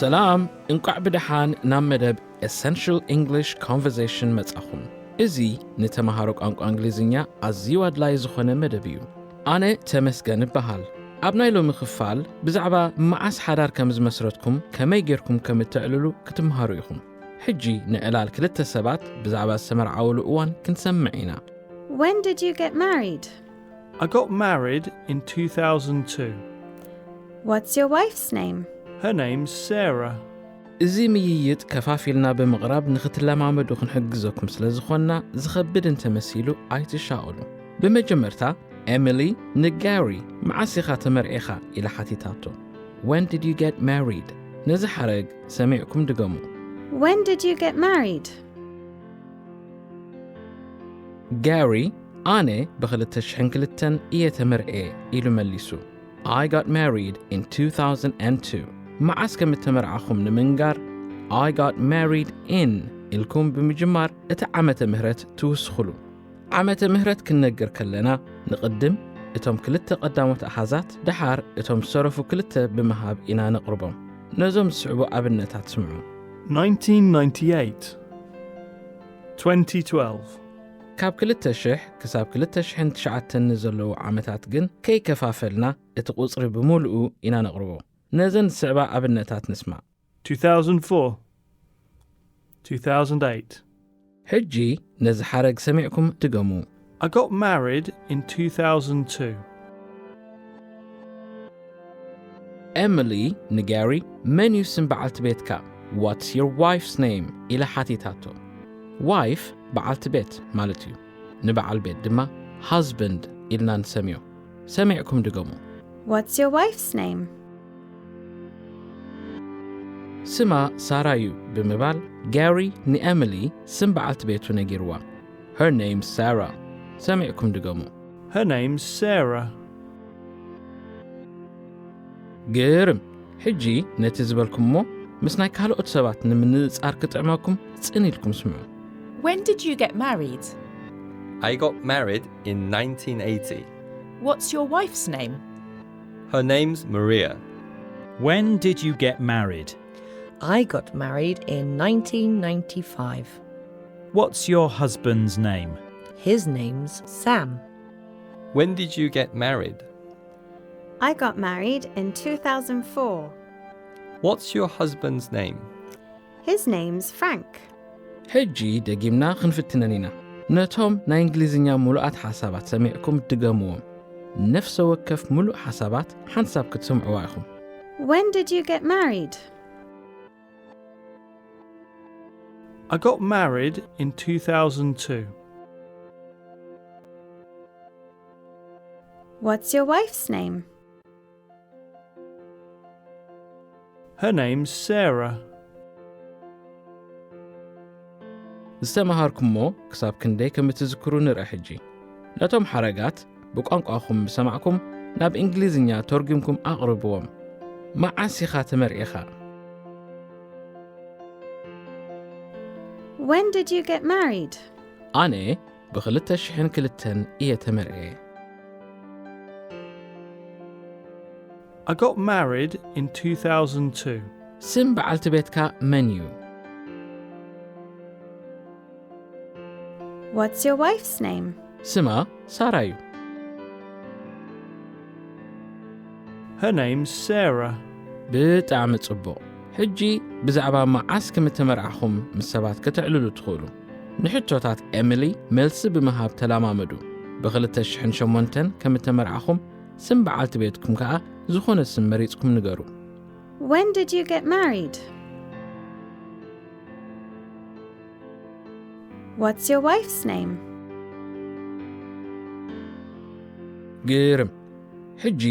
ሰላም፣ እንቋዕ ብደሓን ናብ መደብ Essential English Conversation መጻኹም። እዚ ንተምሃሮ ቋንቋ እንግሊዝኛ ኣዝዩ ኣድላዪ ዝኾነ መደብ እዩ። ኣነ ተመስገን እበሃል። ኣብ ናይ ሎሚ ክፋል ብዛዕባ መዓስ ሓዳር ከም ዝመስረትኩም፣ ከመይ ጌርኩም ከም እተዕልሉ ክትምሃሩ ኢኹም። ሕጂ ንዕላል ክልተ ሰባት ብዛዕባ ዝተመርዓውሉ እዋን ክንሰምዕ ኢና። When did you get married? I got married in two thousand two. What's your wife's name? Her name's Sarah. እዚ ምይይጥ ከፋፊልና ብምቕራብ ንኽትለማመዱ ክንሕግዘኩም ስለ ዝኾንና ዝኸብድ እንተመሲሉ ኣይትሻቐሉ። ብመጀመርታ ኤሚሊ ንጋሪ መዓስ ኢኻ ተመርዒኻ ኢላ ሓቲታቶ። When did you get married? ነዚ ሓረግ ሰሚዕኩም ድገሙ። When did you get married? ጋሪ ኣነ ብ ክልተ ሽሕን ክልተን እየ ተመርዕየ ኢሉ መሊሱ። I got married in two thousand and two. መዓስ ከም እተመርዓኹም ንምንጋር I got married in ኢልኩም ብምጅማር እቲ ዓመተ ምህረት ትውስኹሉ። ዓመተ ምህረት ክንነግር ከለና ንቕድም እቶም ክልተ ቀዳሞት ኣሃዛት ደሓር እቶም ዝሰረፉ ክልተ ብምሃብ ኢና ነቕርቦም። ነዞም ዝስዕቡ ኣብነታት ስምዑ። nineteen ninety-eight, twenty twelve. ካብ ክልተ ሽሕ ክሳብ ክልተ ሽሕን ትሽዓተን ንዘለዉ ዓመታት ግን ከይከፋፈልና እቲ ቁጽሪ ብምሉኡ ኢና ነቕርቦ። ነዘን ዝስዕባ ኣብነታት ንስማዕ። two thousand four, two thousand eight. ሕጂ ነዚ ሓረግ ሰሚዕኩም ድገሙ። I got married in two thousand two. ኤሚሊ ንጋሪ መን እዩ ስም በዓልቲ ቤትካ? What's your wife's name? ኢላ ሓቲታቶ። ዋይፍ በዓልቲ ቤት ማለት እዩ። ንበዓል ቤት ድማ ሃዝበንድ ኢልና ንሰምዮ። ሰሚዕኩም ድገሙ። What's your wife's name? ስማ ሳራ እዩ ብምባል ጋሪ ንኤሚሊ ስም በዓልቲ ቤቱ ነጊርዋ። Her name's Sarah. ሰሚዕኩም ድገሙ። Her name's Sarah. ግርም። ሕጂ ነቲ ዝበልኩምሞ ምስ ናይ ካልኦት ሰባት ንምንጽጻር ክጥዕመኩም ጽን ኢልኩም ስምዑ። When did you get married? I got married in nineteen eighty. What's your wife's name? Her name's Maria. When did you get married? I got married in nineteen ninety-five. What's your husband's name? His name's Sam. When did you get married? I got married in two thousand four. What's your husband's name? His name's Frank. ሕጂ ደጊምና ክንፍትነን ኢና። ነቶም ናይ እንግሊዝኛ ምሉኣት ሓሳባት ሰሚዕኩም ድገምዎም። ነፍሰ ወከፍ ምሉእ ሓሳባት ሓንሳብ ክትሰምዕዋ ኢኹም። When did you get married? I got married in two thousand two. What's your wife's name? Her name's Sarah. ዝተመሃርኩሞ ክሳብ ክንደይ ከም እትዝክሩ ንርኢ ሕጂ። ነቶም ሓረጋት ብቋንቋኹም ምስ ሰማዕኩም ናብ እንግሊዝኛ ተርጒምኩም ኣቕርብዎም። መዓስ ኢኻ ተመርዒኻ? When did you get married? ኣነ ብኽልተ ሽሕን ክልተን እየ ተመርዕየ። I got married in two thousand two. ስም በዓልቲ ቤትካ መን እዩ? What's your wife's name? ስማ ሳራ እዩ። Her name's Sarah. ብጣዕሚ ጽቡቕ። ሕጂ ብዛዕባ መዓስ ከም እተመርዓኹም ምስ ሰባት ከተዕልሉ ትኽእሉ። ንሕቶታት ኤሚሊ መልሲ ብምሃብ ተለማመዱ። ብ ክልተ ሽሕን ሸሞንተን ከም እተመርዓኹም ስም በዓልቲ ቤትኩም ከኣ ዝኾነ ስም መሪጽኩም ንገሩ። When did you get married? What's your wife's name? ግርም። ሕጂ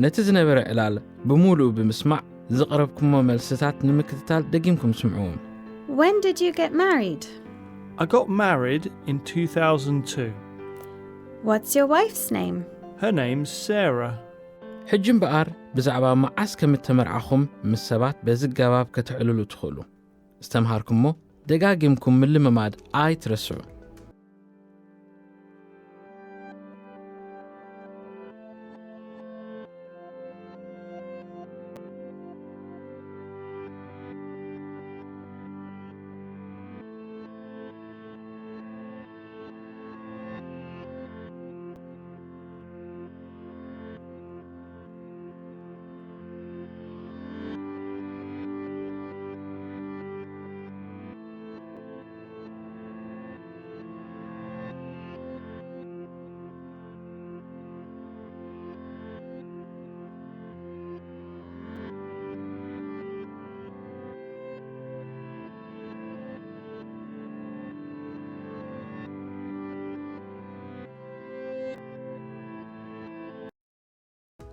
ነቲ ዝነበረ ዕላል ብምሉኡ ብምስማዕ ዝቕረብኩሞ መልስታት ንምክትታል ደጊምኩም ስምዕዎም። When did you get married? I got married in two thousand two. What's your wife's name? Her name's Sarah. ሕጂ እምበኣር ብዛዕባ መዓስ ከም እተመርዓኹም ምስ ሰባት በዚ ኣገባብ ከተዕልሉ ትኽእሉ። ዝተምሃርኩሞ ደጋጊምኩም ምልምማድ ኣይትረስዑ።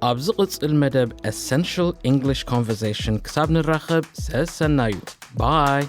ኣብ ዝቕጽል መደብ Essential English Conversation ክሳብ ንራኸብ ሰሰናዩ። ባይ።